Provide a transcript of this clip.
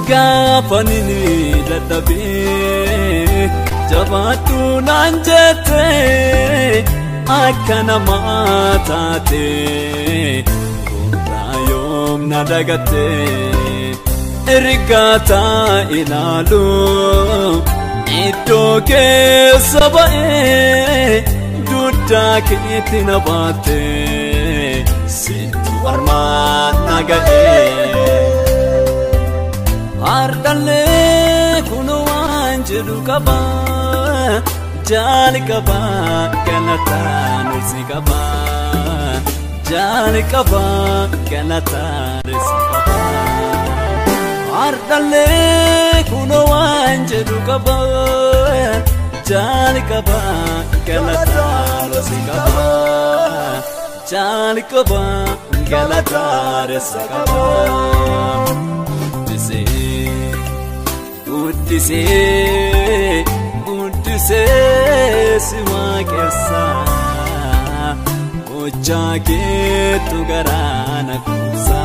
Gaafa nini dadhabee jabaadhu naan jette, akka namaa taate gooftaa yoom na dagatte? Ergaataa ilaalu iddoo keessa ba'ee duddaa keetti na baatte, sittu armaan na ga'ee. Hardallee kun waan jedhu qaba, jalqaba galataan si qaba, jalqaba galataan si qaba. Hardallee kun waan jedhu qaba, jalqaba galataan si qaba, jalqaba galataan si qaba. Guddisee guddisee si waaqessa, gochaa keetu garaa na kuusa.